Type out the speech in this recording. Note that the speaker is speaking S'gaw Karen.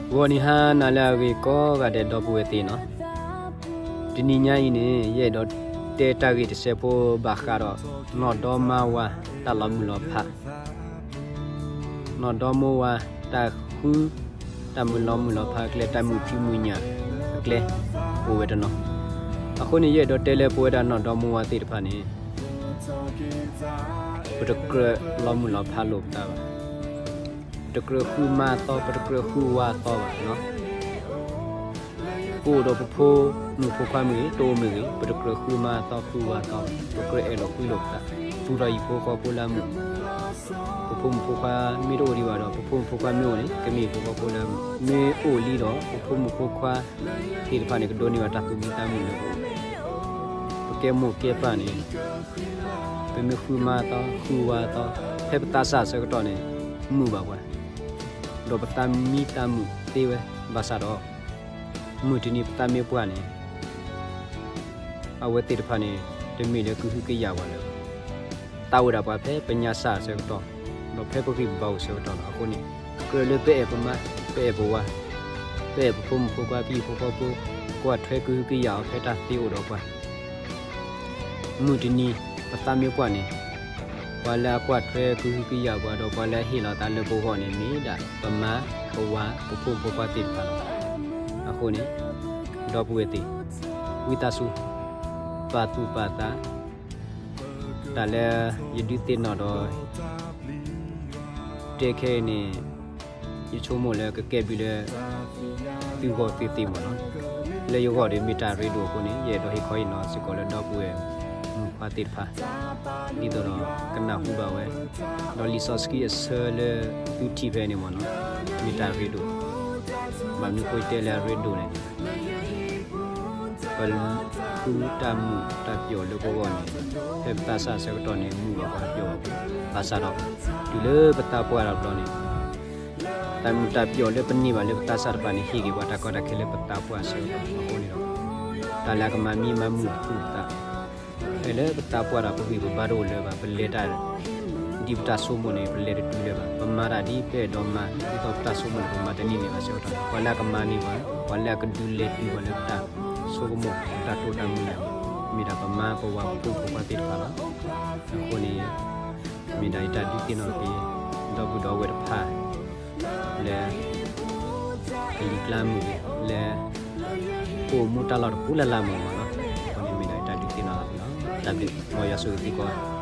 ဂီၤနံၤဟါနၤလၢအဂ့ၤကိးဂၤဒဲး ဒီပုၢ်ဝဲၢ်သ့ၣ်နီၤ, တနံၤညါအံၤန့ၣ် ယအဲၣ်ဒိးတဲတၢ်ဂ့ၢ်တစဲးဖိဘၣ်ဃးဒီး နီၢ်ဒီမါဝၤ တၢ်လီၤမုၢ်လီၤဖး, နီၢ်ဒီမါဝၤ တၢ်ဃု တၢ်မုၢ်လီၤမုၢ်လီၤဖးအကျဲ, တၢ်မုာ်ဖံးမုာ်ညၣ်အကျဲ အိၣ်ဝဲတနီၤ. အဃိန့ၣ် ယအဲၣ်ဒိးတဲလၢပဝဲဒၣ်နီၢ်ဒီမါဝၤသ့ၣ်တဖၣ်န့ၣ် ပတကြၢးလီၤမုၢ်လီၤဖးလိာ်ပသးဘၣ်. ပတကြၢးဃုမါအသီ, ပတကြၢးဃုဝါအသီဘၣ်. ပအိၣ်ဒီးပဖိမုၣ်ဖိခွါမ့ၢ်ဂ့ၤ, တအိၣ်မ့ၢ်ဂ့ၤ, ပတကြၢးဃုမါအသီဃုဝါအသီဘၣ်. ပကြၢးအဲၣ်လီၤကွံလိာ်ပသး, သူၣ်ထီၣ်ဟံၣ်ဖိဃီဖိလၢအမုာ်, ပဖိမုၣ်ဖိခွါမ့ၢ်တအိၣ်ဒံးဘၣ်ဒီး ပဖိမုၣ်ဖိခွါမ့ၢ်အိၣ်န့ၣ် ကမ့ၢ်ဟံၣ်ဖိဃီဖိလၢအမုာ်, မ့ၢ်အိၣ်လံဒီး ပဖိမုၣ်ဖိခွါသ့ၣ်တဖၣ်န့ၣ် ကဒိးန့ၢ်ဘၣ်တၢ်သူၣ်မံသးမုာ်လၢပအိၣ်. ပကဲမိၢ်ကဲပၢ်န့ၣ် ပမ့ၢ်ဃုမါအသီ ဃုဝါအသီ ဖဲပသးစၢ်ဆၢကတီၢ်န့ၣ် မုာ်ဘၣ်ပှၤ, ဒီးပသးမံသးမုာ်သ့ဝဲ, ဘၣ်ဆၣ်ဒီး မုၢ်တနံၤပသးမ့ၢ်ပှၢ်န့ၣ် အဝဲသ့ၣ်တဖၣ်န့ၣ် တမ့ၢ်လၢကဟုကယာ်ပှၤလၢၤဘၣ်. သးအိၣ်ဒၣ်ပှၤဖဲပညါစၢ်ဆၢကတီၢ်, ဒီးဖဲပဂံၢ်ပဘါအိၣ်ဆၢကတီၢ်လီၤ. အဃိန့ၣ် ကြၢးလၢပအဲၣ်ပမါ, ပအဲၣ်ပဝၤ, ပအဲၣ်ပဖိမုၣ်ဖိခွါ ပဟံၣ်ဖိဃီဖိ, ကွၢ်ထွဲကဟုကယာ်အီၤဖဲတၢ်သ့အိၣ်ဒီးပှၤ မုၢ်တနံၤ ပသးမ့ၢ်ပှၢ်န့ၣ် ပှၤလၢအကွၢ်ထွဲကဟုကယာ်ပှၤဒီး ပှၤလၢအဟ့ၣ်လီၤသးလၢပဂီၢ်န့ၣ် မ့ၢ်ဒၣ်ပမါ, ပဝၤ, ပဖိမုၣ်ဖိခွါသ့ၣ်တဖၣ်လီၤ. အဃိန့ၣ် ဒီပုၢ်ဝဲၢ်သ့ၣ်, ဝံသးစူၤ ပာ်သူၣ်ပာ်သး, တၢ်လၢယဒုးသ့ၣ်နီၣ်ဒီး တဲခဲအံၤန့ၣ် ယဆိကမိၣ်လၢကကဲဘျုးလၢ သုဂီၢ်သုသ့ၣ်မ့ၢ်နီၤ. လၢယဂီၢ်ဒီးမ့ၢ်တၢ်ရ့ဒိၣ်အဃိန့ၣ် ယအဲၣ်ဒိးဟ့ၣ်ခီဟ့ၣ်နီၤစ့ၢ်ကီးလၢဒီပုၢ်ဝဲၢ်မုၣ်ခွါသ့ၣ်တဖၣ် ဒ်သိးဒီးကနၢ်ဟူဘၣ်ဝဲ, ဒီးလံာ်စီဆှံအဆၢလၢသုထံၣ်ဖဲန့ၣ်မ့ၢ်နီၤ, မ့ၢ်တၢ်ရ့ဒိၣ်, ဘၣ်မနုၤဃိတဲလၢအရ့ဒိၣ်လဲၣ်န့ၣ် ပဃုတၢ်မုာ်တၢ်ပျီၣ်လၢပဂီၢ်န့ၣ် ဖဲပသးစၢ်ဆၢကတီၢ်န့ၣ် မုာ်ဘၣ်ပှၤပျီၣ်ဘၣ်ပှၤ, ဘၣ်ဆၣ်ဒီး တုၤလၢပသးပှၢ်တဘျီန့ၣ် တၢ်မုာ်တၢ်ပျီၣ်လၢပန့ၢ်ဘၣ်လၢပသးစၢ်တဖၣ်န့ၣ် ဟ့ၣ်က့ၤပှၤတၢ်ကီတၢ်ခဲလၢပသးပှၢ်ဆၢကတီၢ်အဃိန့ၣ်ဒီး တၢ်လၢအကမၤမံမၤမုာ်သူၣ်ပသး ဖဲလၢပသးပှၢ်ဒီးပဂံၢ်ပဘါတအိၣ်လၢၤဘၣ်, ပလဲၤတၢ်ဒ်ပတၢ်ဆိကမိၣ်န့ၣ် ပလဲၤတတုၤလၢၤဘၣ်, ပမၤတၢ်ဒ်ပအဲၣ်ဒိးမၤ ဒ်သိးပတၢ်ဆိကမိၣ်န့ၣ် ပမၤတန့ၢ်န့ၣ်ဘၣ်ဆၢကတီၢ်န့ၣ် ပှၤလၢအကမၤန့ၢ်ပှၤ ပှၤလၢအကဒုးလဲၤတုၤပှၤလၢပတၢ်ဆိကမိၣ် ပတၢ်တိာ်တၢ်မုၢ်လၢ် မ့ၢ်ဒၣ်ပမါပဝၤပဖိမုၣ်ဖိခွါသ့ၣ်တဖၣ်လီၤ. အဃိန့ၣ် မ့ၢ်ဒၣ်ယတၢ်ဒုးသ့ၣ်နီၣ်က့ၤ ဒီပုၢ်ဒီဝဲၢ်တဖၣ် လၢ ကလံၤကျါမုၢ်ဂ့ၤ လၢ အိၣ်မူတၢ်လီၢ်တပူၤလၢ်လၢ်မ့ၢ်မ့ၢ်လီၤ. အဃိန့ၣ်မ့ၢ်ဒၣ်ယတၢ်ဒုးသ့ၣ်နီၣ်လီၤ. တၢ်ဘျုး မ်ယွၤဆိၣ်ဂ့ၤသုကိးဂၤ